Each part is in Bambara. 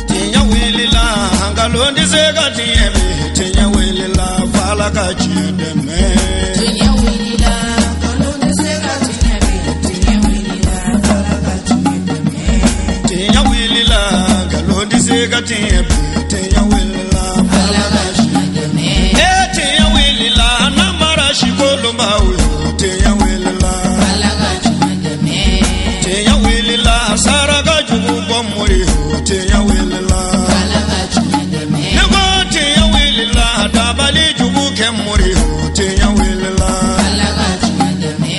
Tiɲɛ wulila, nkalon tɛ se ka tiɲɛ bi. Tiɲɛ wulila, f'Ala ka tiɲɛ dɛmɛ. Tiɲɛ wulila, nkalon tɛ se ka tiɲɛ bi. Tiɲɛ wulila, f'Ala ka tiɲɛ dɛmɛ. Tiɲɛ wulila, nkalon tɛ se ka tiɲɛ bi. Tiɲɛ wulila, f'Ala ka tiɲɛ dɛmɛ. E tiɲɛ wulila, namara sikolonbaw yo. Tiɲɛ wulila, f'Ala ka tiɲɛ dɛmɛ. Tiɲɛ wulila, saraka jugu bɔ mori yo. Tiɲɛ wulila, f'Ala ka tiɲɛ dɛmɛ. Ne ko tiɲɛ wulila, dabali jugu kɛ mori yo. Tiɲɛ wulila, f'Ala ka tiɲɛ dɛmɛ.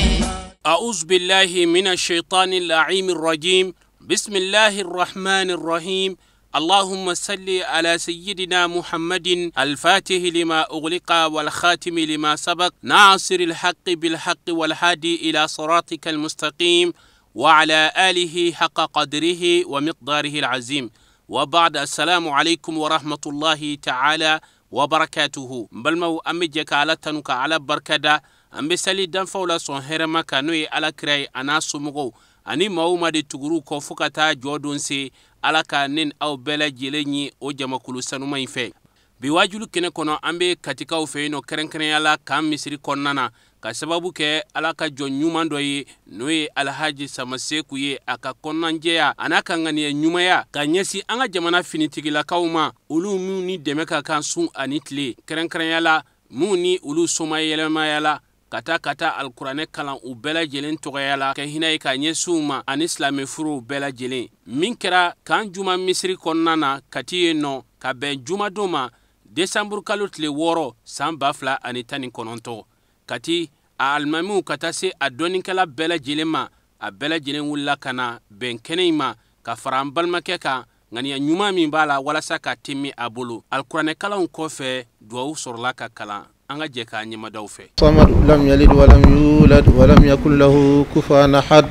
أعوذ بالله من الشيطان اللعين الرجيم. بسم الله الرحمن الرحيم. اللهم صل على سيدنا محمد الفاتح لما أغلق والخاتم لما سبق ناصر الحق بالحق والهادي إلى صراطك المستقيم وعلى آله حق قدره ومقداره العظيم. وبعد، السلام عليكم ورحمة الله تعالى وبركاته. Balimaw, an bɛ jɛ ka Ala tanu, ka Ala barikada. An bɛ sali danfaw la sɔn hɛrɛma kan, n'o ye Ala kira ye, a n'a somɔgɔw ani maa o maa de tugur'u kɔ fo ka taa jɔ don se. Ala ka ne ni aw bɛɛ lajɛlen ye o jamakulu sanuma in fɛ. Bi wajulu kɛnɛ kɔnɔ, an bɛ Katikaw fɛ yen nɔ, kɛrɛnkɛrɛnya la kan misiri kɔnɔna na, ka sababu kɛ Ala ka jɔn ɲuman dɔ ye, n'o ye Alhaji Samaseku ye. A ka kɔnɔnajɛya a n'a ka ŋaniya ɲumanya ka ɲɛsin an ka jamana finitigilakaw ma, olu minnu ni dɛmɛ ka kan sun ani tile, kɛrɛnkɛrɛnya la minnu ni olu somayɛlɛmaya la ka taa alikuranɛ kalan u bɛɛ lajɛlen tɔgɔya la, ka hinɛ ye ka ɲɛsin u ma ani silamɛfuruw bɛɛ lajɛlen. Min kɛra kan juma misiri kɔnɔna na Kati yen nɔ, ka bɛn jumadon ma, desanburu kalo tile 6, san 2019, Kati a alimamiw ka taa se a dɔnnikɛla bɛɛ lajɛlen ma, a bɛɛ lajɛlen wulila ka na bɛn kɛnɛ in ma ka fara an balimakɛ kan, ŋaniya ɲuman min b'a la walasa ka timi a bolo. Alikuranɛkalanw kɔfɛ, duwawu sɔrɔla ka kalan. An ka jɛ k'a ɲɛmadaw fɛ. صمد لم يلد ولم يولد ولم يكن له كفوا أحد.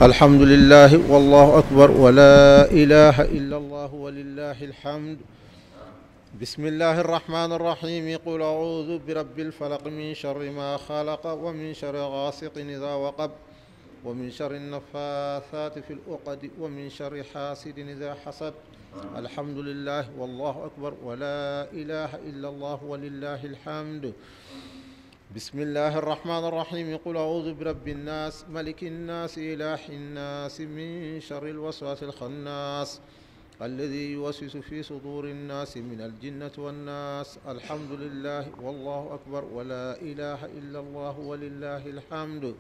الحمد لله والله أكبر ولا إله إلا الله ولله الحمد. بسم الله الرحمن الرحيم. قل أعوذ برب الفلق من شر ما خلق ومن شر غاسق إذا وقب ومن شر النفاثات في العقد ومن شر حاسد إذا حسد. الحمد لله والله أكبر ولا إله إلا الله ولله الحمد. بسم الله الرحمن الرحيم. قل أعوذ برب الناس ملك الناس إله الناس من شر الوسواس الخناس الذي يوسوس في صدور الناس من الجنة والناس. الحمد لله والله أكبر ولا إله إلا الله ولله الحمد.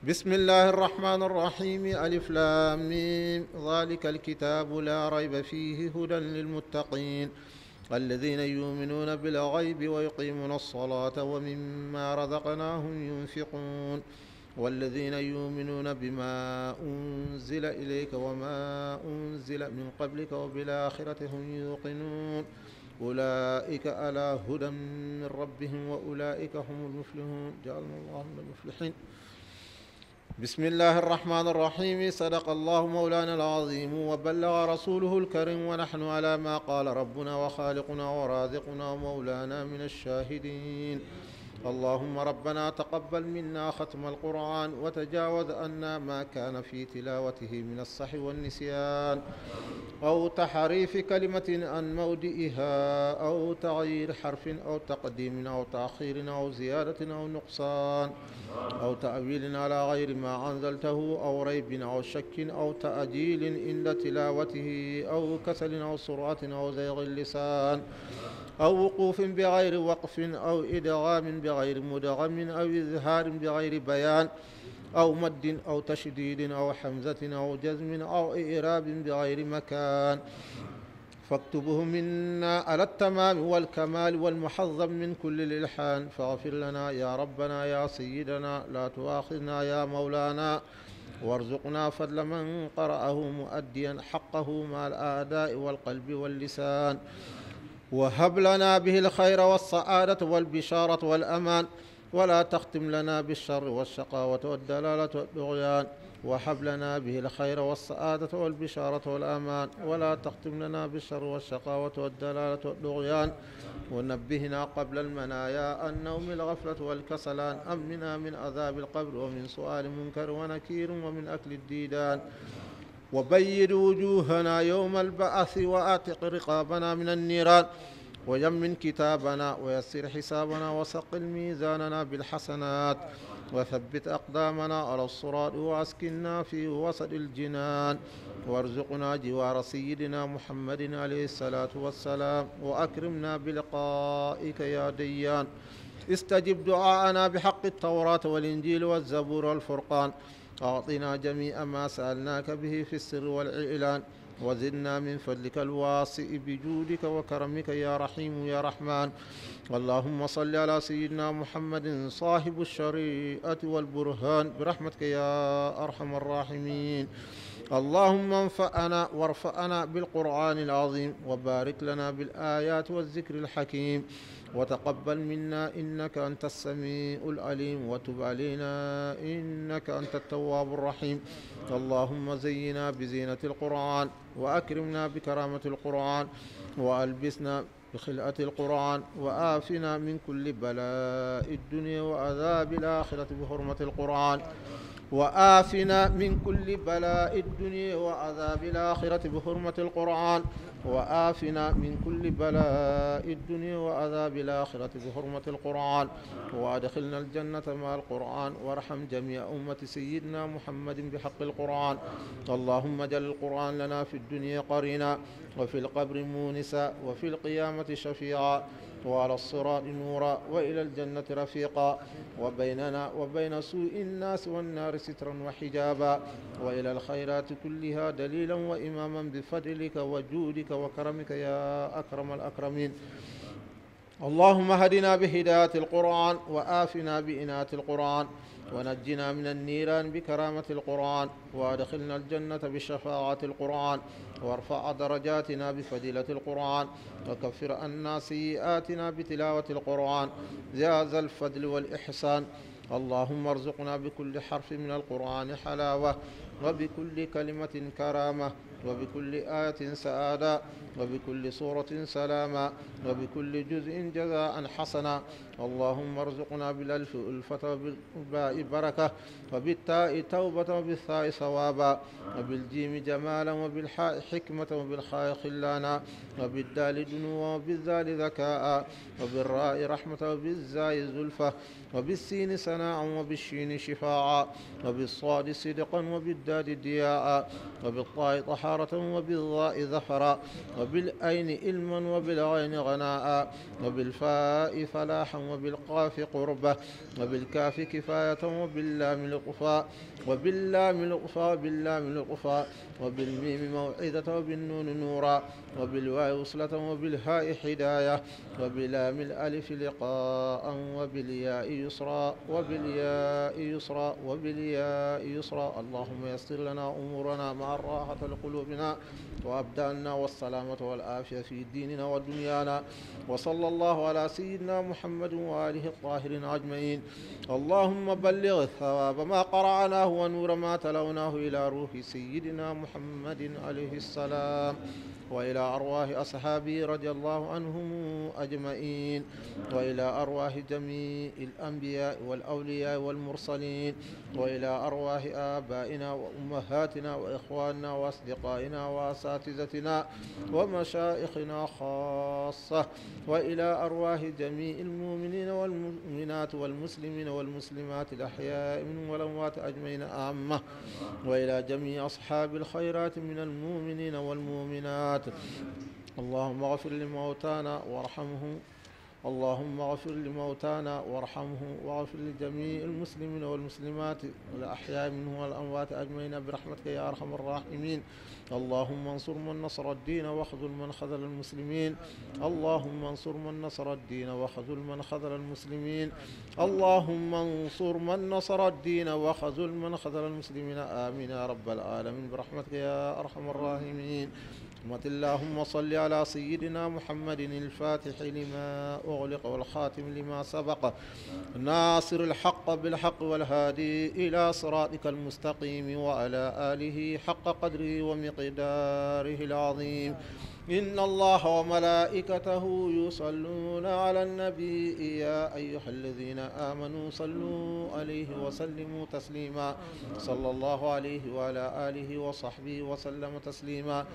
بسم الله الرحمن الرحيم. ألف لام ميم ذلك الكتاب لا ريب فيه هدى للمتقين الذين يؤمنون بالغيب ويقيمون الصلاة ومما رزقناهم ينفقون والذين يؤمنون بما أنزل إليك وما أنزل من قبلك وبالآخرة هم يوقنون أولئك على هدى من ربهم وأولئك هم المفلحون. جعلنا الله من المفلحين. بسم الله الرحمن الرحيم. صدق الله مولانا العظيم وبلغ رسوله الكريم ونحن على ما قال ربنا وخالقنا ورازقنا ومولانا من الشاهدين. اللهم ربنا تقبل منا ختم القرآن وتجاوز عنا ما كان في تلاوته من الصح والنسيان أو تحريف كلمة عن موضعها أو تغيير حرف أو تقديم أو تأخير أو زيادة أو نقصان أو تأويل على غير ما أنزلته أو ريب أو شك أو تأجيل عند تلاوته أو كسل أو سرعة أو زيغ اللسان أو وقوف بغير وقف أو إدغام بغير مدغم أو إظهار بغير بيان أو مد أو تشديد أو حمزة أو جزم أو إعراب بغير مكان. فاكتبه منا على التمام والكمال والمحظم من كل الإلحان. فاغفر لنا يا ربنا يا سيدنا، لا تؤاخذنا يا مولانا، وارزقنا فضل من قرأه مؤديا حقه مع الأعداء والقلب واللسان، وهب لنا به الخير والسعادة والبشارة والأمان، ولا تختم لنا بالشر والشقاوة والدلالة والطغيان، وهب لنا به الخير والسعادة والبشارة والأمان، ولا تختم لنا بالشر والشقاوة والدلالة والطغيان. ونبهنا قبل المنايا النوم الغفلة والكسلان، أمنا من عذاب القبر ومن سؤال منكر ونكير ومن أكل الديدان. وبيد وجوهنا يوم البعث، وأعتق رقابنا من النيران، ويمن كتابنا ويسر حسابنا، وثقل ميزاننا بالحسنات، وثبت أقدامنا على الصراط، وأسكننا في وسط الجنان، وارزقنا جوار سيدنا محمد عليه الصلاة والسلام، وأكرمنا بلقائك يا ديان. استجب دعاءنا بحق التوراة والإنجيل والزبور والفرقان. أعطنا جميع ما سألناك به في السر والإعلان، وزدنا من فضلك الواسع بجودك وكرمك يا رحيم يا رحمن. اللهم صل على سيدنا محمد صاحب الشريعة والبرهان برحمتك يا أرحم الراحمين. اللهم انفعنا وارفعنا بالقرآن العظيم، وبارك لنا بالآيات والذكر الحكيم، وتقبل منا إنك أنت السميع العليم، وتب علينا إنك أنت التواب الرحيم. اللهم زينا بزينة القرآن، وأكرمنا بكرامة القرآن، وألبسنا بخلعة القرآن، وآفنا من كل بلاء الدنيا وعذاب الآخرة بحرمة القرآن، وآفنا من كل بلاء الدنيا وعذاب الآخرة بحرمة القرآن، وآفنا من كل بلاء الدنيا وعذاب الآخرة بحرمة القرآن، وأدخلنا الجنة مع القرآن، وارحم جميع أمة سيدنا محمد بحق القرآن. اللهم اجعل القرآن لنا في الدنيا قرينا، وفي القبر مونسا، وفي القيامة شفيعا، وعلى الصراط نورا، وإلى الجنة رفيقا، وبيننا وبين سوء الناس والنار سترا وحجابا، وإلى الخيرات كلها دليلا وإماما بفضلك وجودك وكرمك يا أكرم الأكرمين. اللهم هدنا بهداية القرآن، وآفنا بإناث القرآن، ونجنا من النيران بكرامة القرآن، وأدخلنا الجنة بشفاعة القرآن، وارفع درجاتنا بفضيلة القرآن، وكفر عنا سيئاتنا بتلاوة القرآن يا ذا الفضل والإحسان. اللهم ارزقنا بكل حرف من القرآن حلاوة، وبكل كلمة كرامة، وبكل آية سعادة، وبكل سورة سلاما، وبكل جزء جزاء حسنا. اللهم ارزقنا بالألف ألفة، وبالباء بركة، وبالتاء توبة، وبالثاء ثوابا، وبالجيم جمالا، وبالحاء حكمة، وبالخاء خلانا، وبالدال دنوا، وبالذال ذكاء، وبالراء رحمة، وبالزاي زلفة، وبالسين سناء، وبالشين شفاعا، وبالصاد صدقا، وبالداد دياء، وبالطاء طهارة، وبالظاء ظفرا، وبالأين علما، وبالعين غناء، وبالفاء فلاحا، وبالقاف قربة، وبالكاف كفاية، وباللام لطفا، وباللام لطفا، وباللام لطفا، وبالميم موعظة، وبالنون نورا، وبالواو وصلة، وبالهاء حداية، وبلام الألف لقاء، وبالياء يسرا، وبالياء يسرا، وبالياء يسرا. اللهم يسر لنا أمورنا مع الراحة لقلوبنا وأبداننا، والسلامة والعافية في ديننا ودنيانا، وصلى الله على سيدنا محمد وآله الطاهرين أجمعين. اللهم بلغ الثواب ما قرأناه ونور ما تلوناه إلى روح سيدنا محمد عليه السلام، وإلى أرواح أصحابه رضي الله عنهم أجمعين، وإلى أرواح جميع الأنبياء والأولياء والمرسلين، وإلى أرواح آبائنا وأمهاتنا وإخواننا وأصدقائنا وأساتذتنا ومشايخنا خاصة، وإلى أرواح جميع المؤمنين والمؤمنات والمسلمين والمسلمات الأحياء منهم والأموات أجمعين عامة، وإلى جميع أصحاب الخيرات من المؤمنين والمؤمنات. اللهم اغفر لموتانا وارحمهم، اللهم اغفر لموتانا وارحمهم، واغفر لجميع المسلمين والمسلمات والأحياء منهم والأموات أجمعين برحمتك يا أرحم الراحمين. اللهم انصر من نصر الدين واخذل من خذل المسلمين. اللهم انصر من نصر الدين واخذل من خذل المسلمين. اللهم انصر من نصر الدين واخذل من خذل المسلمين. آمين يا رب العالمين برحمتك يا أرحم الراحمين. برحمة. اللهم صل على سيدنا محمد الفاتح لما أغلق والخاتم لما سبق ناصر الحق بالحق والهادي إلى صراطك المستقيم وعلى آله حق قدره ومقداره العظيم. إن الله وملائكته يصلون على النبي يا أيها الذين آمنوا صلوا عليه وسلموا تسليما. صلى الله عليه وعلى آله وصحبه وسلم تسليما.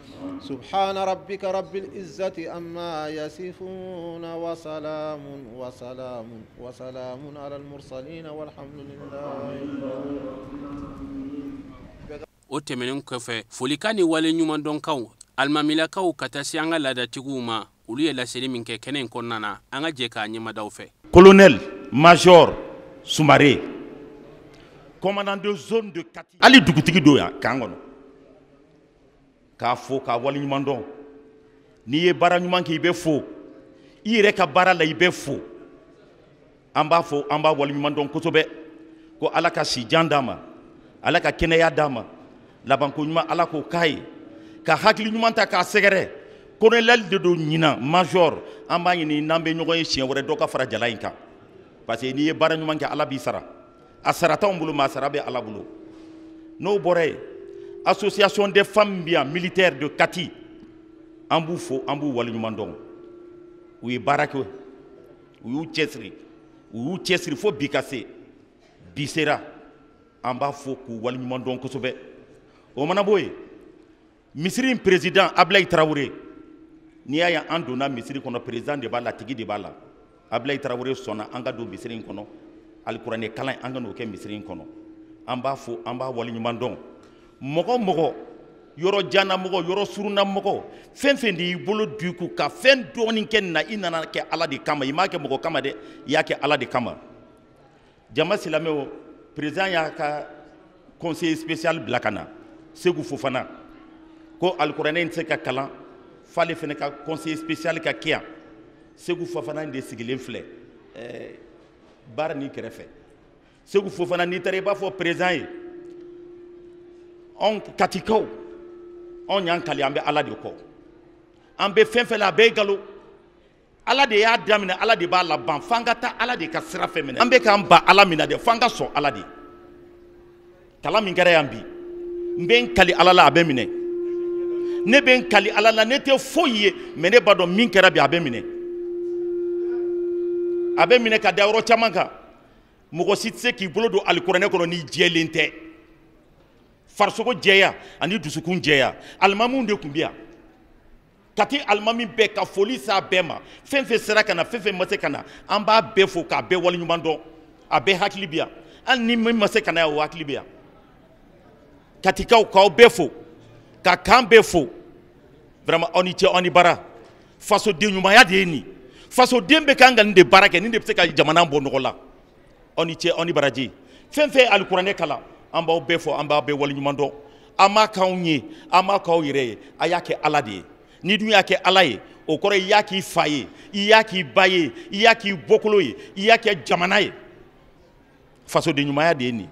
سبحان ربك رب العزة أما يصفون وسلام وسلام وسلام على المرسلين والحمد لله. O tɛmɛnen kɔfɛ, folikan ni wale ɲumandɔnkanw alimamilakaw ka taa se an ka laadatigiw ma, olu ye laseli min kɛ kɛnɛ in kɔnɔna na, an ka jɛ k'a ɲɛmadaw fɛ. Colonel Major Soumaré, commandant de zone de Kati, hali dugutigi don yan camp kɔnɔ, k'a fo k'a waleɲuman dɔn. N'i ye baara ɲuman kɛ, i bɛ fo i yɛrɛ ka baara la, i bɛ fo. An b'a fo, an b'a waleɲuman dɔn kosɛbɛ, ko Ala ka si jan d'a ma, Ala ka kɛnɛya d'a ma, labanko ɲuman Ala k'o k'a ye, ka hakili ɲuman ta k'a sɛgɛrɛ. Colonel de don ɲinan, major, an b'a ɲini n'an bɛ ɲɔgɔn ye siɲɛ wɛrɛ, dɔ ka fara jala in kan, parce que n'i ye baara ɲuman kɛ, Ala b'i sara. A sara t'anw bolo, mais a sara bɛ Ala bolo. N'o bɔra yen, association des femmes bi yan militaires de Kati, an b'u fo, an b'u waleɲuman dɔn. U ye baara kɛ, u y'u cɛsiri, u y'u cɛsiri fo bi ka se bi sera. An b'a fo k'u waleɲuman dɔn kosɛbɛ. O mana bɔ yen, misiri in président Ablaye Traoré, n'i y'a ye an donna misiri kɔnɔ, président de b'a la, tigi de b'a la. Ablaye Traoré sɔnna an ka don misiri in kɔnɔ, alikuranɛ kalan an ka n'o kɛ misiri in kɔnɔ. An b'a fo, an b'a waleɲuman dɔn. Mɔgɔ mɔgɔ, yɔrɔ janna mɔgɔ, yɔrɔ surunna mɔgɔ, fɛn fɛn de y'i bolo don i kun ka fɛn dɔɔnin kɛ nin na, i nana kɛ Ala de kama, i m'a kɛ mɔgɔ kama dɛ, i y'a kɛ Ala de kama. Jama silamɛw, président y'a ka conseiller spécial bila ka na Segu Fofana, ko alikuranɛ in tɛ se ka kalan f'ale fana ka conseiller spécial ka kɛ yan. Segu Fofana in de sigilen filɛ baara nin kɛrɛfɛ. Segu Fofana, n'i taara i b'a fɔ président ye, anw Katikaw, anw y'an kali, an bɛ Ala de kɔ, an bɛ fɛn fɛn la, a bɛɛ ye nkalon. Ala de y'a daminɛ, Ala de b'a laban, f'an ka taa Ala de ka sira fɛ minɛ. An bɛ k'an ban Ala min na dɛ, f'an ka sɔn Ala de. Kalan min kɛra yan bi, n bɛ n kali Ala la, a bɛ minɛ. Ne bɛ n kali Ala la, ne tɛ foyi ye, mais ne b'a dɔn min kɛra bi, a bɛ minɛ. A bɛ minɛ ka da yɔrɔ caman kan. Mɔgɔ si tɛ se k'i bolo don alikuranɛ kɔnɔ n'i jɛlen tɛ. Farisogo jɛya ani dusukun jɛya, alimamuw de tun bɛ yan. Kati alimami bɛɛ ka foli s'a bɛɛ ma, fɛn fɛn sera ka na, fɛn fɛn ma se ka na, an b'a bɛɛ fo k'a bɛɛ waleɲuman dɔn. A bɛɛ hakili bɛ yan, hali ni min ma se ka na yan, o hakili bɛ yan. Katikaw, k'aw bɛɛ fo, ka kan bɛɛ fo, vraiment aw ni ce, aw ni baara. Fasoden ɲumanya de ye nin. Fasoden bɛ kan ka nin de baara kɛ, nin de bɛ se ka jamana bɔ nɔgɔ la. Aw ni ce, aw ni baraji. Fɛn fɛn ye alikuranɛ kalan, an b'aw bɛɛ fo, an b'aw bɛɛ waleɲuman dɔn. An m'a k'anw ye, an m'a k'aw yɛrɛ ye, a y'a kɛ Ala de ye. N'i dun y'a kɛ Ala ye, o kɔrɔ i y'a k'i fa ye, i y'a k'i ba ye, i y'a k'i bɔkolo ye, i y'a kɛ jamana ye. Fasoden ɲumanya de ye nin.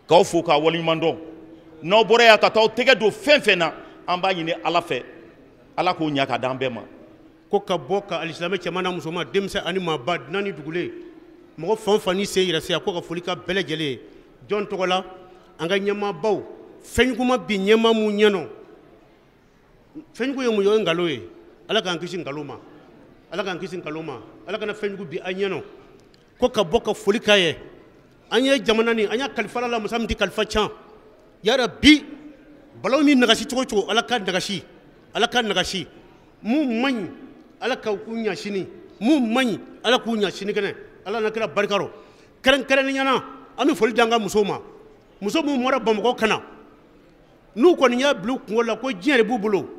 K'aw fo k'aw waleɲuman dɔn. N'aw bɔra yan ka taa aw tɛgɛ don fɛn fɛn na, an b'a ɲini Ala fɛ, Ala k'o ɲɛ ka d'an bɛɛ ma. Ko ka bɔ ka alisilamɛ cɛman n'a musoman, denmisɛn ani maaba, dunan ni dugulen, mɔgɔ fan o fan ni sen yɛrɛ se, ko ka foli ka bɛɛ lajɛlen ye. Jɔn tɔgɔ la, an ka ɲɛmaabaw, fɛnjugu bi ɲɛmaa mun ɲɛnɔ, fɛnjugu ye mun ye? O ye nkalon ye. Ala k'an kisi nkalon ma, Ala k'an kisi nkalon ma, Ala kana fɛnjugu bi an ɲɛnɔ. Ko ka bɔ ka foli k'a ye. An ye jamana nin, an y'a kalifa Ala la, masa min tɛ kalifa can. Yarabi, balaw ni nagasi cogo cogo, Ala ka nagasi, Ala ka nagasi. Mun man ɲi, Ala ka k'u ɲa sini, mun man ɲi, Ala k'u ɲa sini kɛnɛ, Ala n'a kɛra barika rɔ. Kɛrɛnkɛrɛnnenya la, an bɛ foli di an ka musow ma. Muso minnu bɔra Bamakɔ ka na, n'u kɔni y'a bila u kungo la ko diɲɛ de b'u bolo,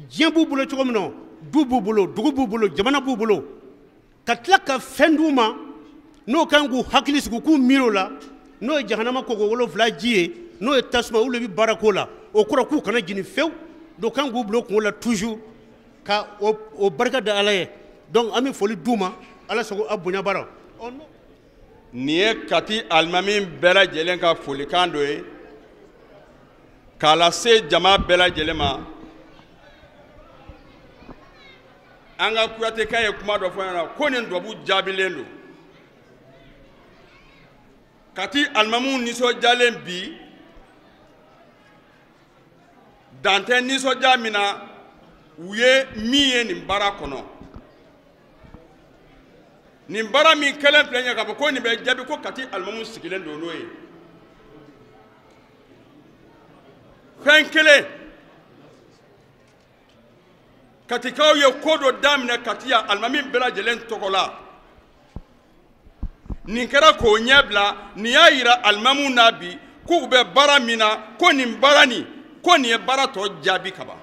diɲɛ b'u bolo cogo min na, du b'u bolo, dugu b'u bolo, jamana b'u bolo, ka tila ka fɛn d'u ma n'o kan k'u hakili sigi, k'u miiri o la, n'o ye jahanama koko 7 ji ye, n'o ye tasuma, olu de bɛ baara k'o la. O kɔrɔ k'u kana jigin fewu, donc kan k'u bila u kungo la toujours ka o barika da Ala ye. Donc an bɛ foli d'u ma, Ala sago a bonya bara. Nin ye Kati alimami bɛɛ lajɛlen ka folikan dɔ ye k'a lase jama bɛɛ lajɛlen ma. An ka Kuyateka ye kuma dɔ fɔ n ɲɛna ko nin dubabu jaabilen don. Kati alimamuw nisɔndiyalen bi, dan tɛ nisɔndiya min na, u ye min ye nin baara kɔnɔ. Nin baara min kɛlen filɛ nin ye k'a fɔ ko nin bɛ jaabi ko Kati alimamu sigilen don n'o ye. Fɛn kelen, Katikaw ye ko dɔ daminɛ Kati yan alimami bɛɛ lajɛlen tɔgɔ la. Nin kɛra k'o ɲɛ bila, nin y'a yira alimamuw na bi k'u bɛ baara min na, ko nin baara nin, ko nin ye baara tɔ jaabi ka ban.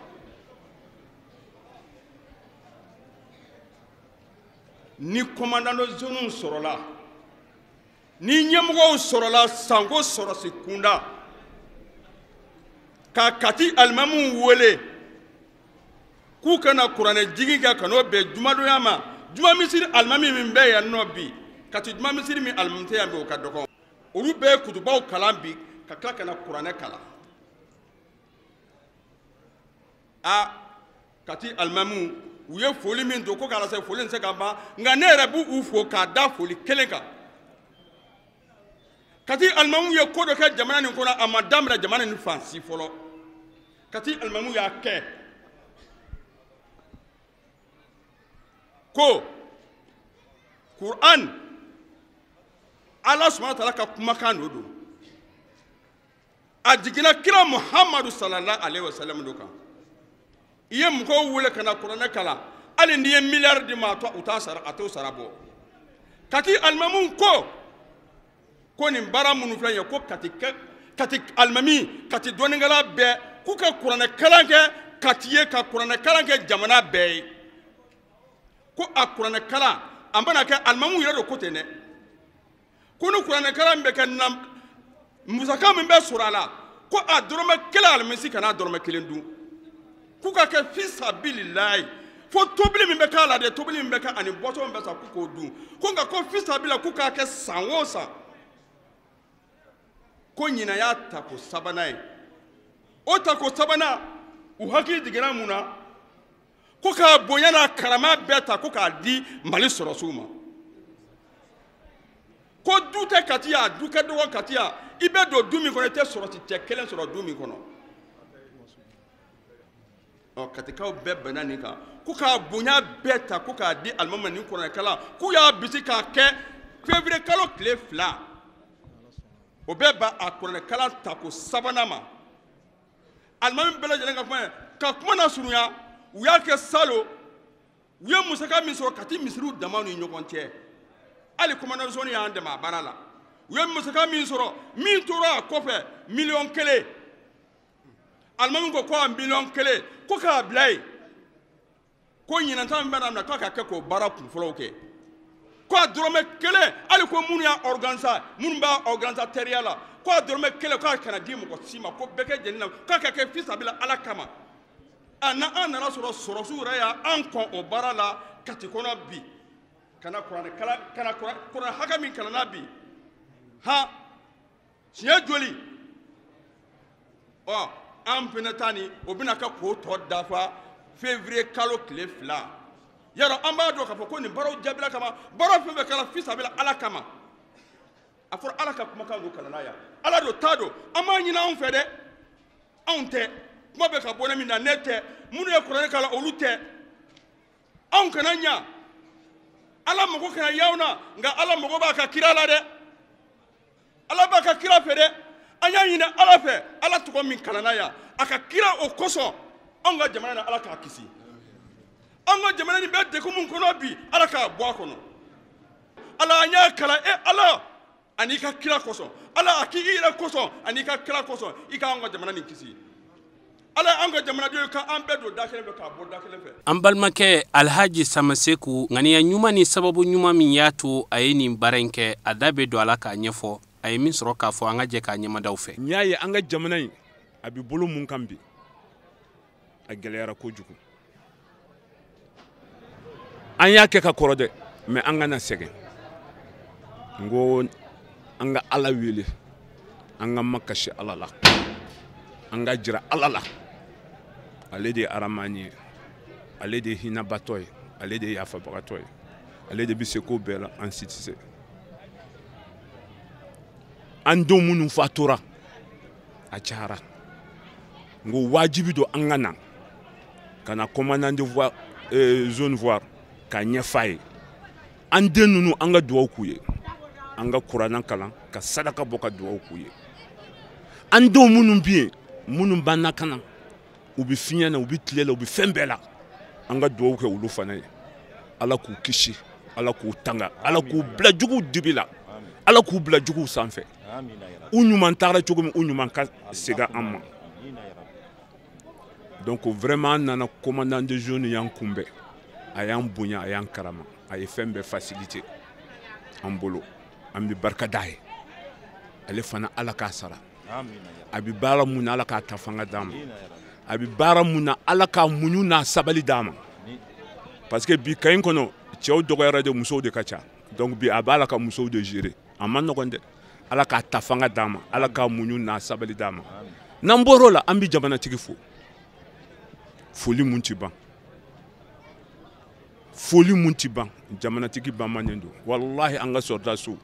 Ni commandant de zone sɔrɔla, ni ɲɛmɔgɔw sɔrɔla sanko sɔrɔsi kunda ka Kati alimamuw wele k'u kana kuranɛ jigin kɛ ka n'o bɛn jumadonya ma. Juma misiri alimami min bɛ yan nɔ bi, Kati juma misiri min alimami tɛ yan bi, o ka dɔgɔ. Olu bɛɛ ye kutubaw kalan bi ka tila ka na kuranɛ kalan. A Kati alimamuw u ye foli min don ko k'a lase, foli in tɛ se ka ban, nka ne yɛrɛ b'u fo k'a da foli kelen kan. Kati alimamuw ye ko dɔ kɛ jamana nin kɔnɔ, a ma daminɛ jamana nin fan si fɔlɔ. Kati alimamuw y'a kɛ ko Kuran Ala subahana taala ka kumakan dɔ don, a jiginna kira Muhamadu sallallahu alaihi wasallam do kan. I ye mɔgɔw wele ka na kuranɛ kalan, hali n'i ye miliyari di ma, u t'a sara, a t'o sara bɔ. Kati alimamuw ko nin baara minnu filɛ nin ye, ko Kati alimami, Kati dɔnnikɛla bɛɛ k'u ka kuranɛ kalan kɛ Kati ye, ka kuranɛ kalan kɛ jamana bɛɛ ye. Ko a kuranɛ kalan a mana kɛ, alimamuw yɛrɛ de ko ten dɛ, ko ni kuranɛ kalan bɛ kɛ na, musaka min bɛ sɔrɔ a la, ko a dɔrɔmɛ kelen alimisi kana dɔrɔmɛ kelen dun, k'u ka kɛ fisabililayi, fo tobili min bɛ k'a la dɛ, tobili min bɛ kɛ ani bɔsɔn min bɛ san k'u k'o dun, ko nka ko fisabila k'u k'a kɛ san o san. Ko ɲinan y'a tako sabanan ye. O tako sabanan, u hakili jiginna mun na? Ko k'a bonya n'a karama bɛɛ ta ko k'a di Mali sɔrɔsiw ma. Ko du tɛ Kati yan, du ka dɔgɔ Kati yan, i bɛ don du min kɔnɔ i tɛ sɔrɔsi cɛ kelen sɔrɔ du min kɔnɔ. Ɔ Katikaw bɛɛ bɛnna nin kan ko k'a bonya bɛɛ ta ko k'a di alimami ma nin kuranɛkalan, k'u y'a bisi k'a kɛ février kalo tile 2, o bɛɛ ba a kuranɛkalan tako sabanan ma. Alimami bɛɛ lajɛlen ka kuma ye, ka kuma na surunya, u y'a kɛ salon, u ye musaka min sɔrɔ Kati misiriw dama ni ɲɔgɔn cɛ, hali commandant zone y'an dɛmɛ a baara la. U ye musaka min sɔrɔ, min tora a kɔfɛ miliyɔn kelen, alimami ko a miliyɔn kelen ko k'a bila yen, ko ɲinan ta min bɛ na minɛ k'a ka kɛ k'o baara kunfɔlɔw kɛ, ko a dɔrɔmɛ kelen, hali ko minnu y'a organiser, minnu b'a organiser teriya la, ko a dɔrɔmɛ kelen k'a kana di mɔgɔ si ma, ko bɛɛ kɛ jɛni na, k'a ka kɛ fisabila Ala kama. A na an nana sɔrɔ sɔrɔsiw yɛrɛ y'an kɔn o baara la Kati kɔnɔ bi, ka na kuranɛ kalan, ka na kuranɛ hakɛ min kalanna bi, han siɲɛ joli? Ɔ an fɛnɛ ta nin, o bɛna kɛ k'o tɔ dafa février kalo tile 2. Yarɔ an b'a dɔn k'a fɔ ko nin baaraw jaabila kama, baara fɛn fɛn kɛra fisabila Ala kama, a fɔra Ala ka kumakan don kalanna yan, Ala don ta don, an b'a ɲini anw fɛ dɛ, anw tɛ, kuma bɛ ka bɔ ne min na, ne tɛ, minnu ye kuranɛ kalan olu tɛ, anw kana ɲa, Ala mago kana y'anw na, nka Ala mago b'a ka kira la dɛ, Ala b'a ka kira fɛ dɛ, an y'a ɲini Ala fɛ, Ala tɔgɔ min kalanna yan, a ka kira o kosɔn, anw ka jamana na Ala k'a kisi, anw ka jamana nin bɛ degun min kɔnɔ bi, Ala k'a bɔ a kɔnɔ. Ala an y'a kalan e Ala ani i ka kira kosɔn, Ala a k'i yɛrɛ kosɔn ani i ka kira kosɔn, i k'anw ka jamana nin kisi. Ala an ka jamanadenw ka an bɛɛ don da kelen fɛ k'a bɔ da kelen fɛ. An balimakɛ Alhaji Samaseku, ŋaniya ɲuman ni sababu ɲuman min y'a to a ye nin baara in kɛ, a da bɛ don a la k'a ɲɛfɔ. A ye min sɔrɔ k'a fɔ, an ka jɛ k'a ɲɛmadaw fɛ. N y'a ye an ka jamana in a bɛ bolo mun kan bi, a gɛlɛyara kojugu. An y'a kɛ ka kɔrɔ dɛ, mɛ an kana sɛgɛn. N ko an ka Ala wele, an ka makasi Ala la, an ka jira Ala la. Ale de ye Aramani ye, ale de ye hinɛbatɔ ye, Ale de ye yafabagatɔ ye, ale de bɛ se ko bɛɛ la, an si tɛ se. An denw minnu fatura a cayara, n ko wajibi don an ka na ka na commandant de voie zone voir k'a ɲɛf'a ye. An den ninnu, an ka dugawu k'u ye, an ka kuranna kalan, ka sadaka bɔ, ka dugawu k'u ye. An denw minnu bɛ yen, minnu b'an lakana, u bɛ fiɲɛ na, u bɛ tile la, u bɛ fɛn bɛɛ la, an ka dugawu kɛ olu fana ye. Ala k'u kisi, Ala k'u tanga, Ala k'u bila juguw dibi la, Ala k'u bila juguw sanfɛ. U ɲuman taara cogo min, u ɲuman ka segin an ma. Donc vraiment, an nana, commandant de zone y'an kunbɛn, a y'an bonya, a y'an karama, a ye fɛn bɛɛ facilité an bolo. An bɛ barika d'a ye. Ale fana, Ala k'a sara. A bɛ baara mun na, Ala k'a ta fanga d'a ma. A bɛ baara mun na, Ala k'a muɲu n'a sabali d'a ma, parce que bi camp in kɔnɔ, cɛw dɔgɔyara de, musow de ka ca. Donc bi a b'a la ka musow de gérer, a man nɔgɔn dɛ. Ala k'a ta fanga d'a ma, Ala k'a muɲu n'a sabali d'a ma. N'an bɔr'o la, an bɛ jamanatigi fo, foli mun ti ban, foli mun ti ban. Jamanatigi bamanen don walahi. An ka sɔrɔdasiw,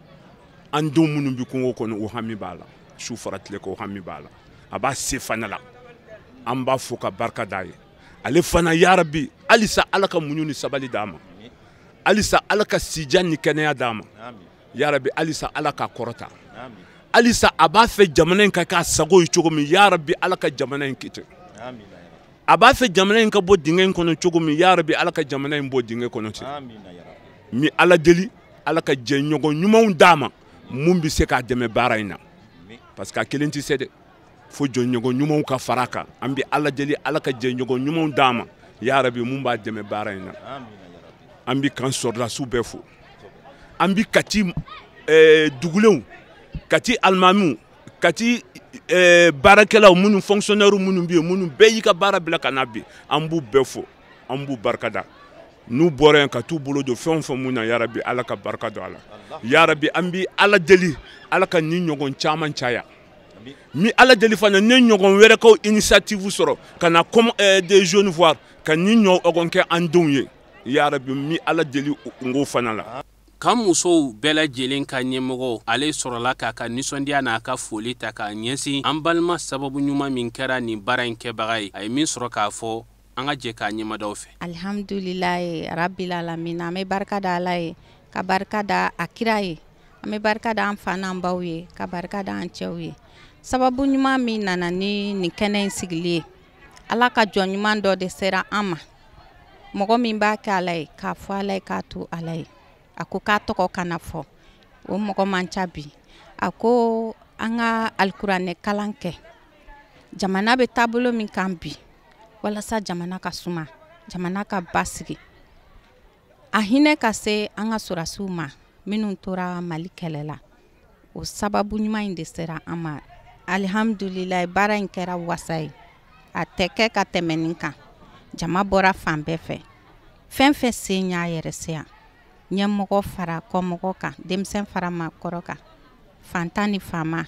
an denw minnu bɛ kungo kɔnɔ, u hami b'a la su fara tile kan, u hami b'a la, a b'a se fana la. An b'a fo ka barika d'a ye. Ale fana, yarabi, halisa Ala ka muɲu ni sabali d'a ma, halisa Ala ka sijan ni kɛnɛya d'a ma, yarabi, halisa Ala k'a kɔrɔta. Halisa a b'a fɛ jamana in ka k'a sago ye cogo min, yarabi, Ala ka jamana in kɛ ten. A b'a fɛ jamana in ka bɔ dingɛ in kɔnɔ cogo min, yarabi, Ala ka jamana in bɔ dingɛ kɔnɔ ten. N bɛ Ala deli, Ala ka jɛɲɔgɔn ɲumanw d'a ma mun bɛ se k'a dɛmɛ baara in na, parce que a kelen tɛ se dɛ, fo jɛɲɔgɔn ɲumanw ka fara a kan. An bɛ Ala deli, Ala ka jɛɲɔgɔn ɲumanw d'a ma, yarabi, mun b'a dɛmɛ baara in na. An bɛ kan sɔrɔdasiw bɛɛ fo, an bɛ Kati dugulenw, Kati alimamiw, Kati baarakɛlaw minnu, fonctionnaire minnu bɛ yen, minnu bɛɛ y'i ka baara bila ka na bi, an b'u bɛɛ fo, an b'u barikada. N'u bɔra yen ka t'u bolo don fɛn o fɛn mun na, yarabi, Ala ka barika don a la. Yarabi, an bɛ Ala deli, Ala ka nin ɲɔgɔn caman caya. Ni Ala deli fana, ne ɲɔgɔn wɛrɛ kaw initiative sɔrɔ ka na comme des jeunes voir ka nin ɲɔgɔn kɛ an denw ye, yarabi, n bɛ Ala deli n k'o fana la. Kan musow bɛɛ lajɛlen ka ɲɛmɔgɔ, ale sɔrɔla k'a ka nisɔndiya n'a ka foli ta k'a ɲɛsin an balima sababu ɲuman min kɛra nin baara in kɛbaga ye. A ye min sɔrɔ k'a fɔ, an ka jɛ k'a ɲɛmadaw fɛ. Alihamdulilayi rabil alamin. An bɛ barika da Ala ye, ka barika da a kira ye, an bɛ barika da an fa n'an baw ye, ka barika da an cɛw ye. Sababu ɲuman min nana ni nin kɛnɛ in sigili ye, Ala ka jɔn ɲuman dɔ de sera an ma, mɔgɔ min b'a kɛ Ala ye, k'a fɔ Ala ye, k'a to Ala ye. A ko k'a tɔgɔ kana fɔ, o mɔgɔ man ca bi. A ko an ka alikuranɛ kalan kɛ, jamana bɛ taabolo min kan bi, walasa jamana ka suma, jamana ka basigi, a hinɛ ka se an ka sɔrɔdasiw ma minnu tora Mali kɛlɛ la. O sababu ɲuman in de sera an ma. Alihamudulilayi, baara in kɛra wasa ye, a tɛ kɛ ka tɛmɛ nin kan. Jama bɔra fan bɛɛ fɛ, fɛn fɛn sen y'a yɛrɛ se yan, ɲɛmɔgɔ fara kɔmɔgɔ kan, denmisɛn fara maakɔrɔ kan, fantan ni faama,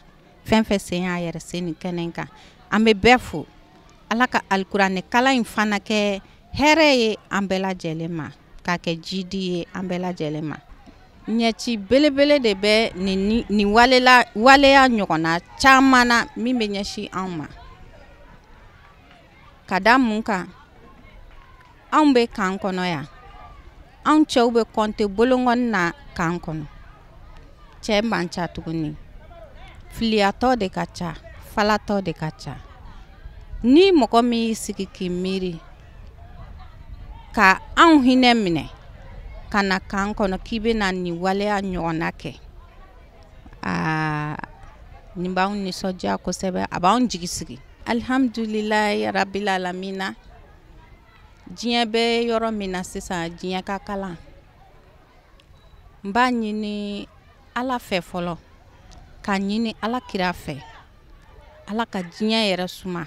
fɛn fɛn sen y'a yɛrɛ se nin kɛnɛ in kan, an bɛ bɛɛ fo. Ala ka alikuranɛ kalan in fana kɛ hɛrɛ ye an bɛɛ lajɛlen ma, k'a kɛ jidi ye an bɛɛ lajɛlen ma. Ɲɛci belebele de bɛ nin waleya ɲɔgɔnna caman na min bɛ ɲɛsin anw ma. Ka da mun kan? Anw bɛ camp kɔnɔ yan, anw cɛw bɛ kɔnte bolonkɔni na camp kɔnɔ. Cɛ man ca tuguni, filiyatɔ de ka ca, falatɔ de ka ca. Ni mɔgɔ min y'i sigi k'i miiri ka anw hinɛ minɛ ka na camp kɔnɔ k'i bɛna nin waleya ɲɔgɔnna kɛ, aa, nin b'anw nisɔndiya kosɛbɛ, a b'anw jigi sigi. Alihamudulilayi rabil alamina. Diɲɛ bɛ yɔrɔ min na sisan, diɲɛ ka kalan. N b'a ɲini Ala fɛ fɔlɔ, k'a ɲini Ala kira fɛ, Ala ka diɲɛ yɛrɛ suma,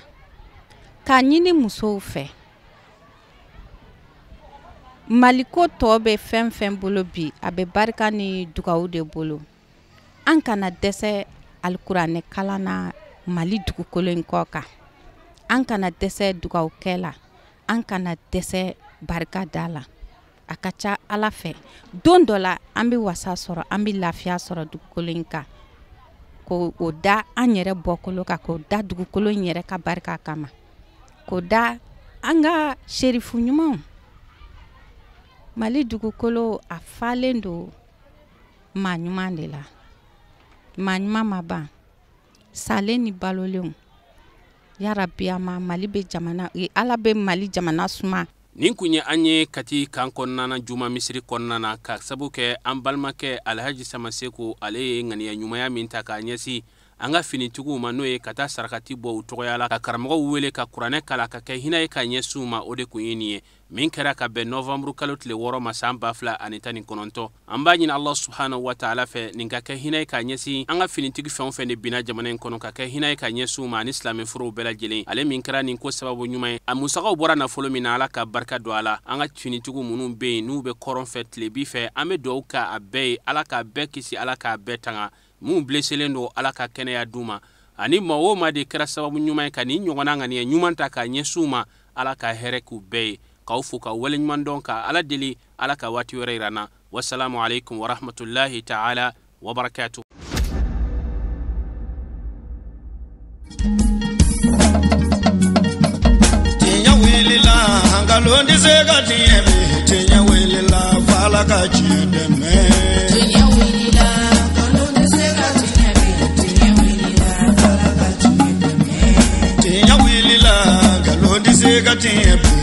k'a ɲini musow fɛ. Maliko tɔ bɛ fɛn fɛn bolo bi, a bɛ barika ni dugawu de bolo. An kana dɛsɛ alikuranɛ kalan na Mali dugukolo in kɔ kan, an kana dɛsɛ dugawukɛ la, an kana dɛsɛ barika da la. A ka ca Ala fɛ, don dɔ la an bɛ wasa sɔrɔ, an bɛ lafiya sɔrɔ dugukolo in kan, k'o o da an yɛrɛ bɔkolo kan, k'o da dugukolo in yɛrɛ ka barika kama, k'o da an ka serifu ɲumanw. Mali dugukolo a falen don maa ɲuman de la, maa ɲuman ma ban, salen ni balolenw. Yarabi, a ma Mali bɛ jamana, Ala bɛ Mali jamana suma. Nin kun ye an ye Kati kan kɔnɔna na, juma misiri kɔnɔna na, ka sabu kɛ an balimakɛ Alhaji Samaseko, ale ye ŋaniya ɲumanya min ta k'a ɲɛsin an ka finitigiw ma, n'o ye ka taa sarakati bɔ u tɔgɔya la, ka karamɔgɔw wele ka kuranɛ kala ka kɛ hinɛ ye ka ɲɛsin u ma. O de kun ye nin ye min kɛra ka bɛn nɔvanburu kalo tile 6 ma san 2019. An b'a ɲini Allah subhanahu wa ta'ala fɛ, nin ka kɛ hinɛ ye ka ɲɛsin an ka finitigi fɛn o fɛn de binna jamana in kɔnɔ, ka kɛ hinɛ ye ka ɲɛsin u ma ani silamɛfuruw bɛɛ lajɛlen. Ale min kɛra nin ko sababu ɲuman ye, a musakaw bɔra nafolo min na, Ala ka barika don a la. An ka finitigiw minnu bɛ yen n'u bɛ kɔrɔn fɛ, tilebi fɛ, an bɛ dugawu k'a bɛɛ ye, Ala k'a bɛɛ kisi, Ala k'a bɛɛ tanga. Minnu blesselen don, Ala ka kɛnɛya d'u ma. Ani maa o maa de kɛra sababu ɲuman ye ka nin ɲɔgɔnna ŋaniya ɲuman ta k'a ɲɛsin u ma, Ala ka hɛrɛ k'u bɛɛ ye. K'aw fo ka waleɲuman dɔn, ka Ala deli, Ala ka waati wɛrɛ yira n na. Wasalamu alaikum warahmatullahi ta'ala wabarakatuh. Tiɲɛ wulila, nkalon tɛ se ka tiɲɛ bi. Tiɲɛ wulila, f'Ala ka tiɲɛ dɛmɛ. Tiɲɛ wulila, nkalon tɛ se ka tiɲɛ bi. Tiɲɛ wulila, f'Ala ka tiɲɛ dɛmɛ. Tiɲɛ wulila, nkalon tɛ se ka tiɲɛ bi.